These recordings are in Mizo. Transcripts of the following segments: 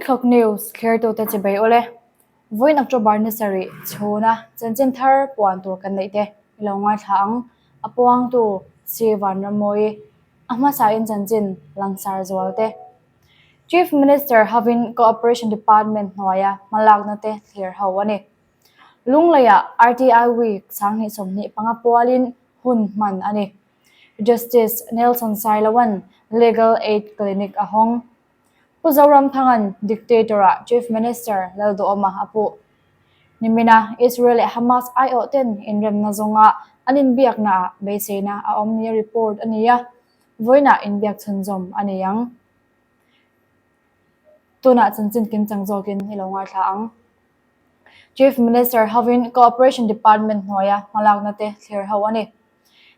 Click News thlertute chibei awle. Vawiin October ni sarih chhuna chanchin thar puan tur kan neih te i lo ngaithla ang. A puangtu Sri Vanrammawi, a hmasain chanchin langsar zual te. Chief Minister hovin Cooperation Department hnuaia hmalakna te thlir ho a ni. Lungleiah RTI Week 2025 pualin hun hman a ni. Justice Nelson Sailoa'n Legal Aid Clinic a hawng. Pu Zoramthanga'n Dictator-ah Chief Minister Lalduhawma a puh. Nimina Israel leh Hamas aiawh ten inremna zawnga an inbiaknaah beiseina a awm nia report a ni a, vawiinah inbiak chhunzawm a ni ang. Tunah chanchin kimchang zawkin i lo ngaithla ang. Chief Minister hovin Cooperation Department hnuaia hmalakna te thlir ho a ni.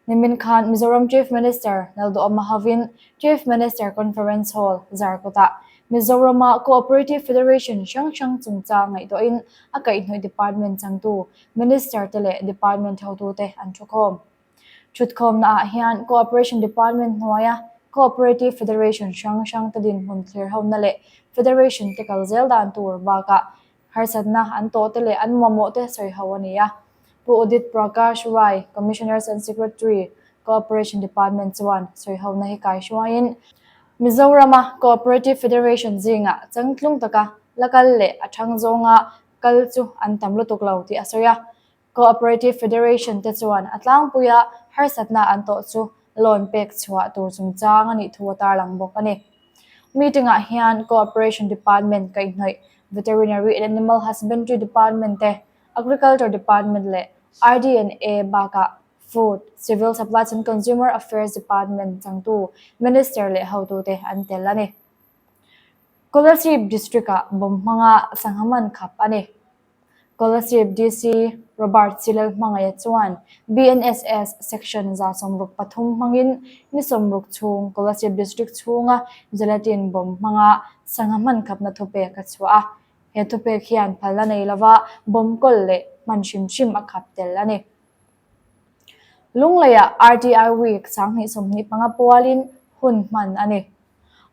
Nimin khan Mizoram Chief Minister Lalduhawma hovin Chief Minister Conference Hall, Zarkawtah Mizorama Cooperative Federation hrang hrang chungchang ngaihtuahin a kaihhnawih department changtu Minister te leh department hotute an thukhawm. Thutkhawmnaah hian Cooperation Department hnuaia Cooperative Federation hrang hrang te dinhmun thlir hona leh Federation te kal zel dan tur bakah harsatna an tawh te leh an mamawh te sawi ho a ni a. Pu Udit Prakash Rai, Commissioners and Secretary, Cooperation Department chuan sawi hona hi kai hruaiin Mizorama Cooperative Federation zingah changtlung taka la kal leh a thang zawnga kal chu an tam lutuk lo tih a sawi a. Cooperative Federation te chuan a tlangpuia harsatna an tawh chu loan pek chhuah tur chungchang a nih thu a tarlang bawk a ni. Meeting-ah hian Cooperation Department kaihhnawih Veterinary and Animal Husbandry Department te, Agriculture Department leh RD&A bakah Food, Civil Supplies and Consumer Affairs Department changtu Minister leh hotute an tel a ni. Kolasib District-ah bomb hmanga sangha man khap a ni. Kolasib DC Robert Chilel hmangaih chuan BNSS Section 63 hmangin ni 60 chhung Kolasib District chhunga Gelatin bomb hmanga sangha hman khapna thupek a chhuah a. He thupek hian phalna nei lova bomb kawl leh hman hrim hrim a khap tel a ni. Lungleiah RTI Week 2025 pualin hun hman a ni.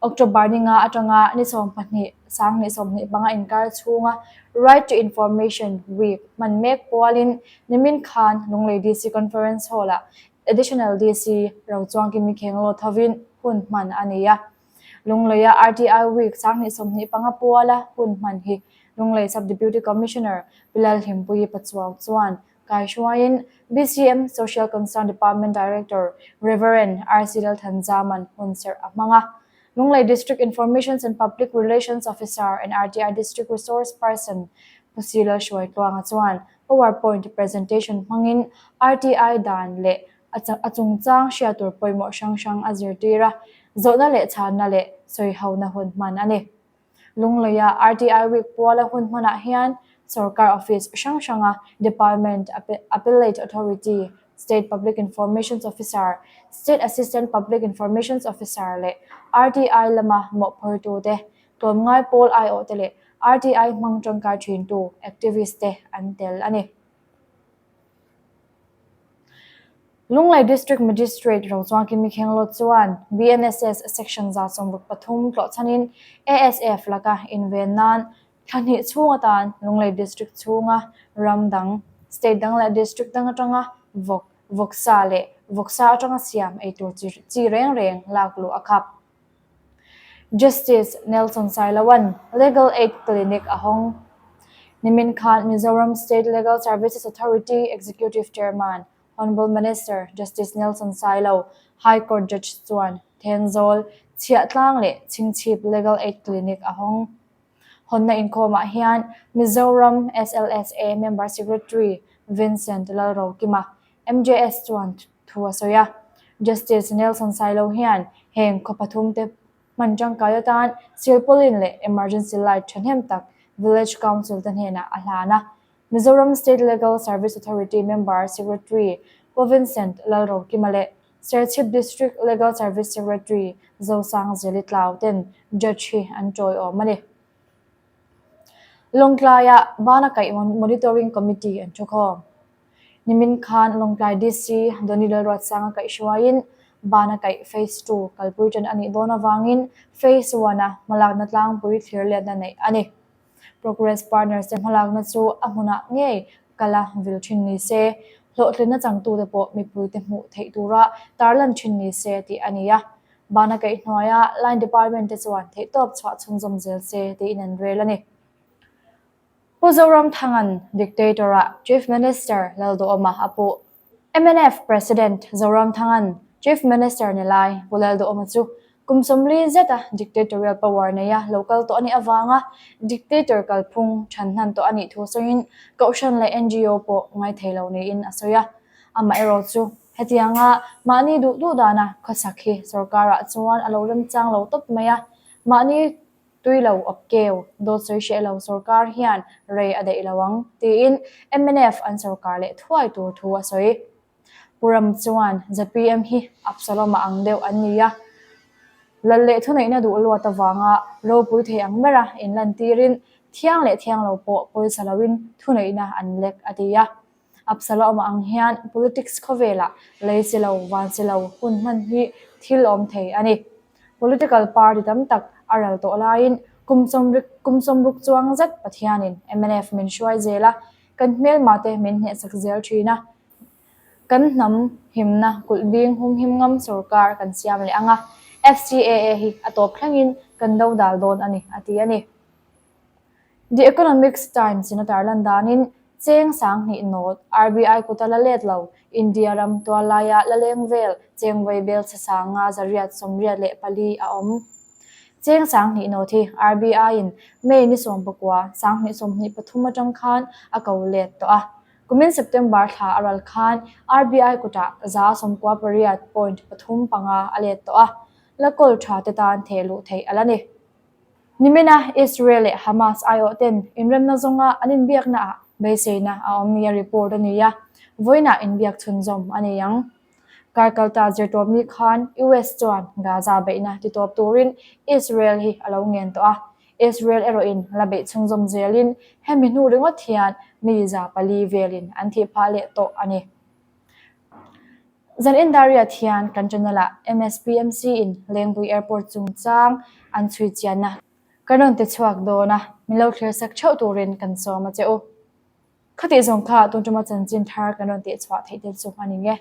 October ni nga atanga ni 12 2025 inkar chhunga Right to Information Week hman mek pualin nimin khan Lunglei DC Conference Hall-ah Additional DC Rochuangkimi Khenglaw thovin hun hman a ni a. Lungleia RTI Week 2025 puala hun hman hi Lunglei Sub-Deputy Commissioner Pi Lalhimpuii Pachuau chuan kaihruaiin BCM Social Concern Department Director Rev. RC Lalthanzaman hunserh a hmang a. Lunglei District Informations and Public Relations Officer and RTI District Resource Person Pu Si Lalhruaitluanga chuan PowerPoint presentation hmangin RTI dan leh a chungchang hriat tur pawimawh hrang hrang a zirtir a, zawhna leh chhanna leh sawihona hun hman a ni. Lungleia RTI Week puala hun hmanah hian sorkar office hrang hranga Department, Appellate Authority, State Public Informations Officer, State Assistant Public Informations Officer leh RTI lama mawhphurtute, tlawmngai pawl aiawhte leh RTI hmang tangkai thintu activist te an tel a ni. Lunglei District Magistrate Rochuangkimi Khenglawt chuan BNSS Section 63 tlawhchhanin ASF laka inven nan thla hnih chhung atan Lunglei District chhunga ram dang, state dang leh district dang atanga vawk, vawksa leh vawksa atanga siam ei tur chi reng reng lak luh a khap. Justice Nelson Sailoa'n Legal Aid Clinic a hawng. Nimin khan Mizoram State Legal Services Authority Executive Chairman Honourable Minister Justice Nelson Sailo, High Court Judge chuan Thenzawl, Chhiahtlang leh Chhingchhip Legal Aid Clinic a hawng. Hawnna inkhawmah hian Mizoram SLSA Member Secretary Vincent Lalrokima, MJS chuan thu a sawi a. Justice Nelson Sailo hian heng khaw pathumte hman tangkai atan silpaulin leh emergency light thahnem tak Village Council te hnenah a hlan a. Mizoram State Legal Service Authority Member Secretary Pu Vincent Lalrokima leh Serchhip District Legal Service Secretary Zosang Zelitlau ten Judge hi an tawiawm a ni. Lawngtlaiah Bana Kaih Monitoring Committee an thukhawm. Nimin khan Lawngtlai DC Donny Lalruatsanga kaihhruaiin Bana kaih Phase ii kalpui ṭan a nih dawn avangin Phase I-a hmalakna tlangpui thlir letna neih a ni. Progress Partners te hmalakna chu a hmunah ngei kala vil ṭhin ni se, hlawhtlinna changtute pawh mipuite hmuh theih tura tarlan ṭhin ni se tih a ni a. Bana kaih hnuaia Line Department te chuan theihtawp chhuah chhunzawm zel se tiin an rel a ni. Pu Zoramthanga'n Dictator-ah Chief Minister Lalduhawma a puh. Mnf President Zoramthanga'n Chief Minister ni lai Pu Lalduhawma chu kum 40 zeta dictatorial power neia lo kal tawh a nih avanga dictator kalphung than hnan tawh a nih thu sawiin Kohhran leh NGO pawh ngaithei lo niin a sawi a. Amaherawh chu hetianga mahni duh duh dana khawsak hi sorkarah chuan a lo remchang lo tawp mai a, mahni Tui lo awp keu, dawt sawi hreh lo sorkar hian rei a daih lo ang, tiin mnf an sorkar leh thuai tur thu a sawi. Pu Ram chuan zpm hi Absalom-a ang deuh an ni a, lal leh thuneihna duh luat avanga ropui thei ang bera inlantirin thiang leh thiang lo pawh pawisa loin thuneihna an lek a ti a. Absalom-a ang hian politics khawvelah lei si lo, van si lo hun hman hi thil awm thei a ni. Political party tam tak a ral tawh laiin kum kum 60 chuang zet Pathianin mnf min hruai zel a, kan hmelma te min hnehsak zel thin a. Kan hnam himna kulh bing humhim ngam sorkar kan siam leh ang a, FCAA hi a tawp thlengin kan do dal dawn a ni, a ti a ni. The Economics Times in a tarlan danin cheng 2000 nawt RBI kuta la let lo India ram tual laia la leng vel cheng vawi bel chhe 584 a awm. Cheng 2000 nawt hi RBI in May ni 19, 2023 atang khan a ko let tawh a. Kumin September thla a ral khan RBI kutah 98.35 a let tawh a, la kawl tha te tan theh luh theih a la ni. Nimina Israel leh Hamas aiawh ten inremna zawnga an inbiaknaah beiseina a awm nia report a ni a, vawiinah inbiak chhunzawm a nei ang. Kar kalta zirtawpni khan US chuan Gaza beihna titawp turin Israel hi a lo ngen tawh a, Israel erawhin la beih chhunzawm zelin hemi hnu ringawt hian mi 400 velin an thih phah leh tawh a ni. Zan Indariat hian kan channel ah MSPMC in Lengpui Airport chungchang an chhui chianna kan rawn ti chhuak dawn a, min lo thlir sak theuh turin kan sawm a che u. Khatih zawng kha tun tuma chanchin thar kan rawn tih chhuah theih te chu a ni nge.